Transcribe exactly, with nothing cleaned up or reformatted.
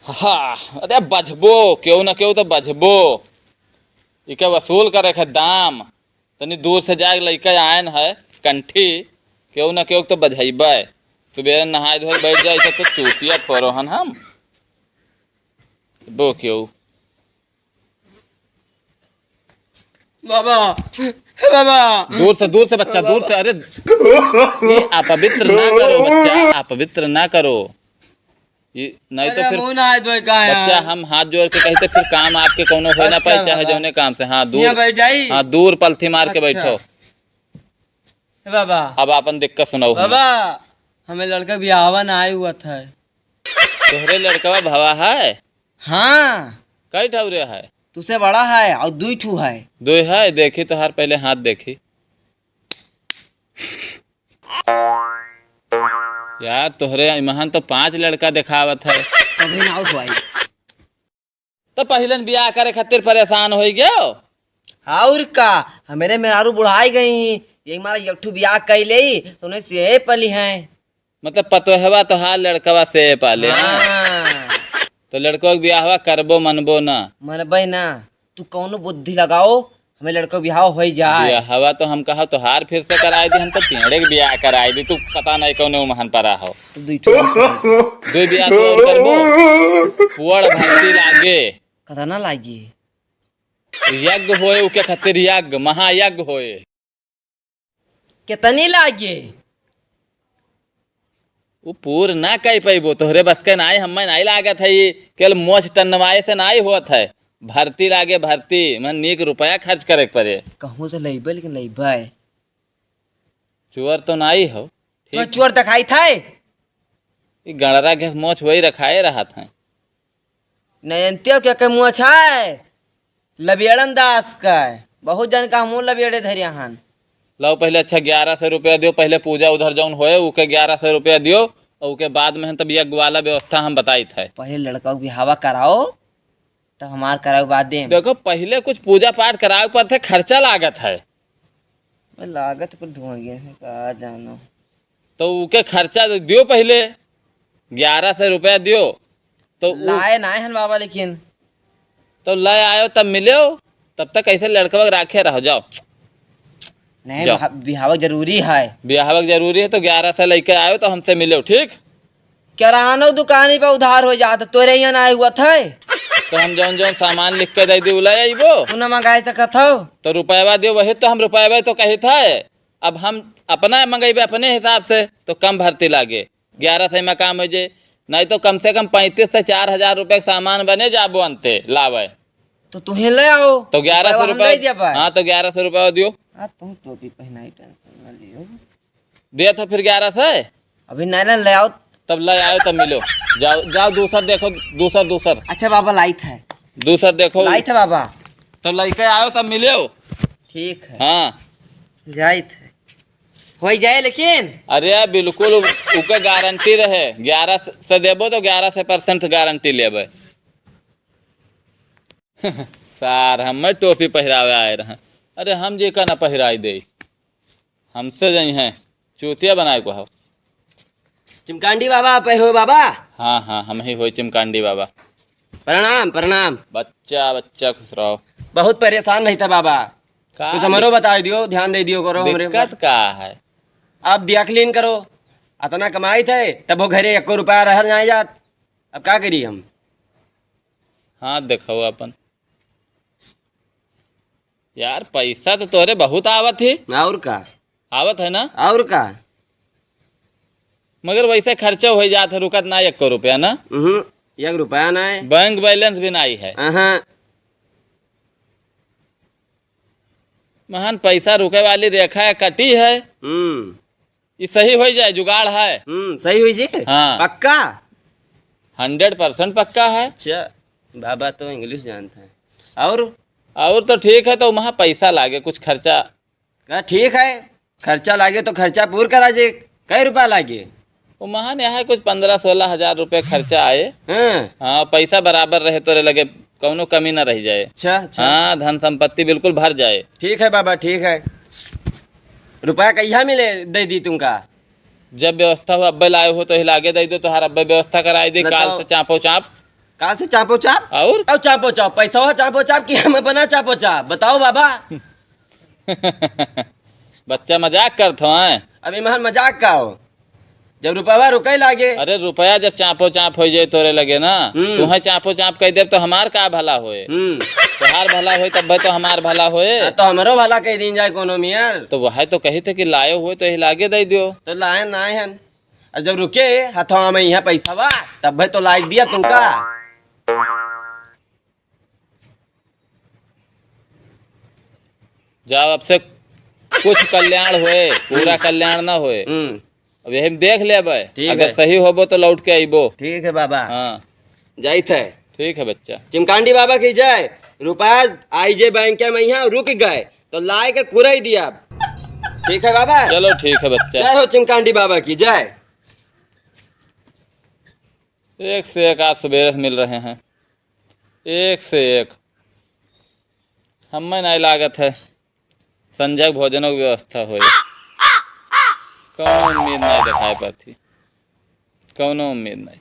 हाँ, अरे बझबो, केहू ना केहू तो बझबो। इके वसूल करे के दाम। तनी दूर से जाके लइका आयन है, कंठी, केहू ना केहू तो बझइबे। सुबेरे नहाए धोए बैठ जाए, इसे तो चूतिया फोरो हन हम। बो केहू। बाबा, हे बाबा। दूर से, दूर से बच्चा, बाबा। दूर से, अरे, ये अपवित्र ना करो बच्चा, अपवित्र ना करो। ये नहीं तो अरे, फिर मुँह ना आए तो का है? बच्चा, हम हाथ जोड़ के कही तो फिर काम आपके कौनो हो ना अच्छा, पाए, चाहे बाबा। जौने काम से। हाँ, दूर। यहाँ बैठ जाई? हाँ, दूर पलथी मार के अच्छा। बैठो। हे बाबा। अब आपन दिक्कत सुनाओ हमें। बाबा, हमें लड़का बियाहवा ना आए हुआ था। तोहरे लड़कवा भवा है? हाँ। कई ठौरे है? तुसे बड़ा है और दुई ठू है। दुई है, देखी तोहार पहले हाथ देखी। यार, तोहरे इमहन तो पांच लड़का देखावत है। कभी ना हो भाई। तो पहिलन बियाह करे खातिर परेशान होई गयो। और का, हमारे मेहरारू बुढ़ाई गई ही, यही मारा एक ठू बियाह कई लेई, तो उन्हें से पली हैं। मतलब पतोहवा तोहार लड़कवा से पाले, हाँ? हाँ। तो लड़कवा के बियाहवा करबो मनबो ना? मनबे ना। तू कौनो बुद्धि लगाओ, हमें लड़को के बियाह होई जाए। बियाहवा तो हम कहा तोहार फिर से कराए दी, हम तो पेड़े के बियाह कराए दी, तू पता नहीं कौने उमहन परा हो। तो दुई ठो दुई बियाह तो और करबो, पुअड़ भर्ती लागे। कतना लागी? यज्ञ होए, उके खातिर यज्ञ, महायज्ञ होए। कितनी लागे? उ पूर ना कई पइबो, तोहरे बस के नाई, हम्मे नाई लागत है, ये केवल मोछ टनवाए से नाई होत है। भर्ती लागे, भर्ती, मैं नीक रुपया खर्च करे के पड़े। कहूँ से लइबे, लेकिन लइबे। चोर तो नाई हो, तो ठीक। चोर देखाई था? ई गड़रा के मोछ वही रखाए रहत हैं। नयंतियो के, के मोछ है, लबेड़न दास का है। बहुत जन का मुँह लबेड़े धरिया हन। लाओ पहले अच्छा ग्यारह सौ रुपया दियो, पहले पूजा उधर जौन होए, उके ग्यारह सौ रुपया दियो, और उके बाद में हम तब यज्ञ वाला व्यवस्था हम बताइत है। पहले लड़का के बिहावा कराओ, तब हमार कराओ बाद देम। देखो, पहले कुछ पूजा पाठ करावे पर थे, खर्चा लागत है। मैं लागत पर धुआं गया है, का जानो। तो उके खर्चा तो दियो पहले, ग्यारह सौ रुपया दियो। तो उ- लाए ना हन बाबा, लेकिन। तो ले आयो तब मिलो, तब तक ऐसे लड़कवा के राखे रहो, जाओ। नहीं, जाओ। बिहा-, बिहावा जरूरी है। बिहावा के जरूरी है तो ग्यारह सौ लेके आयो तो हमसे मिलो, ठीक? किरानो दुकानी पे उधार हो जात, तोरे यहाँ ना हुआ था। तो हम जौन जौन सामान लिख के दे दी, उ ले आइबो। तू ना मंगाए सकत हो। तो रुपयवा दियो, वही तो हम रुपयवा तो कही था। अब हम अपना मंगेबे अपने हिसाब से, तो कम भर्ती लागे, ग्यारह सौ में काम हो जाए, नहीं तो कम से कम पैंतीस से चार हजार रुपये के सामान बने जाबो अंते लावे। तो तुहें ले आओ, तो ग्यारह सौ रुपया हम रुपया, दे दिया बा। हाँ, तो ग्यारह सौ रुपया दियो। हाँ, तुम टोपी पहनाई, टेंशन ना लियो। दिया था फिर ग्यारह सौ। अभी नहीं ना ले आओ। तब ले आयो तब मिलो। जाओ, जाओ दूसर देखो, दूसर, दूसर। अच्छा बाबा, लाइत है। दूसर देखो। लाइत है बाबा। तब लेके आयो तब मिलो। ठीक है। हाँ। जाइत है। होई जाए लेकिन। अरे बिल्कुल उ-, उके गारंटी रहे। ग्यारह से देबो तो ग्यारह से परसेंट गारंटी लेबे। सार, हमें टोपी पहिरावे आए रहे। अरे हम जे का ना पहिराई दे। हमसे जई हैं, चूतिया बनाए को हो। चिमकांडी बाबा, आप हो बाबा? हाँ, हाँ, हम ही होई चिमकांडी बाबा। प्रणाम, प्रणाम। बच्चा, बच्चा, खुश रहो। बहुत परेशान रही था बाबा। का कुछ हमरो दिक-, बताई दियो, ध्यान दे दियो करो हमरे ऊपर। दिक्कत का है? अब देख लीन करो, अतना कमाई थे, तब वो घरे एको रुपया रह जाए जात। अब का करी हम? हाँ, देखो अपन। यार, पैसा तो तोरे बहुत आवत ही। और का? आवत है ना? और का? मगर वैसे खर्चा हो जात है, रुकत ना एको रुपया ना। हम्म, एक रुपया ना है। बैंक बैलेंस भी नहीं है। हाँ। महान पैसा रुके वाली रेखा है, कटी है। हम्म। ई सही हो जाए, जुगाड़ है। हम्म, सही हुई जी। हाँ। पक्का? हंड्रेड परसेंट पक्का है। अच्छा, बाबा तो इंग्लिश जानता है। और? और तो ठीक है, तो वहाँ पैसा लागे, कुछ खर्चा। का ठीक है, खर्चा लागे तो खर्चा पूर करा जे। कै रुपया लागे? वो महान यहाँ कुछ पन्द्रह सोलह हजार रुपये खर्चा आए। हाँ। हाँ, पैसा बराबर रहे तोरे लगे, कौनो कमी ना रह जाए। अच्छा, अच्छा। हाँ, धन संपत्ति बिल्कुल भर जाए। ठीक है बाबा, ठीक है। रुपया कहिया मिले, दे दी तुमका? जब व्यवस्था हो, अब्बे लाए हो तो ही लागे दे दो, तोहार अब्बे व्यवस्था कराई दे, न काल तो से चापो चाप। का से चापो चाप? और? और चापो चाप, पैसा चापो चाप कि हम अपना चापो चाप? बताओ बाबा। बच्चा मजाक करत हो, हैं? अबे महन मजाक का हो? जब रुपया रुके लागे। अरे रुपया जब चापो चाप होइ जाए तोरे लगे ना, हम्म। तुहें चापो चाप कह देब तो हमार का भला होए? हम्म। तोहार भला होए तब तो हमार भला होए। हाँ, तो हमरो भला कह दीन जाए कोनो मियर। तो वह तो कही थे कि लायो हुए तो यही लागे दे दियो। तो लाए ना हन। और जब रुके हथवा में यहाँ पैसा बा, तब तो लाग दिया तुमका। जाओ, अब से कुछ कल्याण होए, पूरा हम्म। कल्याण ना होए। हम्म। अब यही में देख लेबे, ठीक अगर है। सही होबो तो लौट के अइबो। ठीक है बाबा। हाँ। जाइत है। ठीक है बच्चा। चिमकांडी बाबा की जय। रुपया आई जे बैंक में यहाँ रुक गए तो लाए के कुरई दिया। ठीक है बाबा। चलो ठीक है बच्चा। जय हो चिमकांडी बाबा की जय। एक से एक आज सवेरे से मिल रहे हैं, एक से एक। हमें नहीं लागत है संजय भोजनों की व्यवस्था होए। कौनो उम्मीद नहीं दिखाई पड़ती, कौनो उम्मीद नहीं।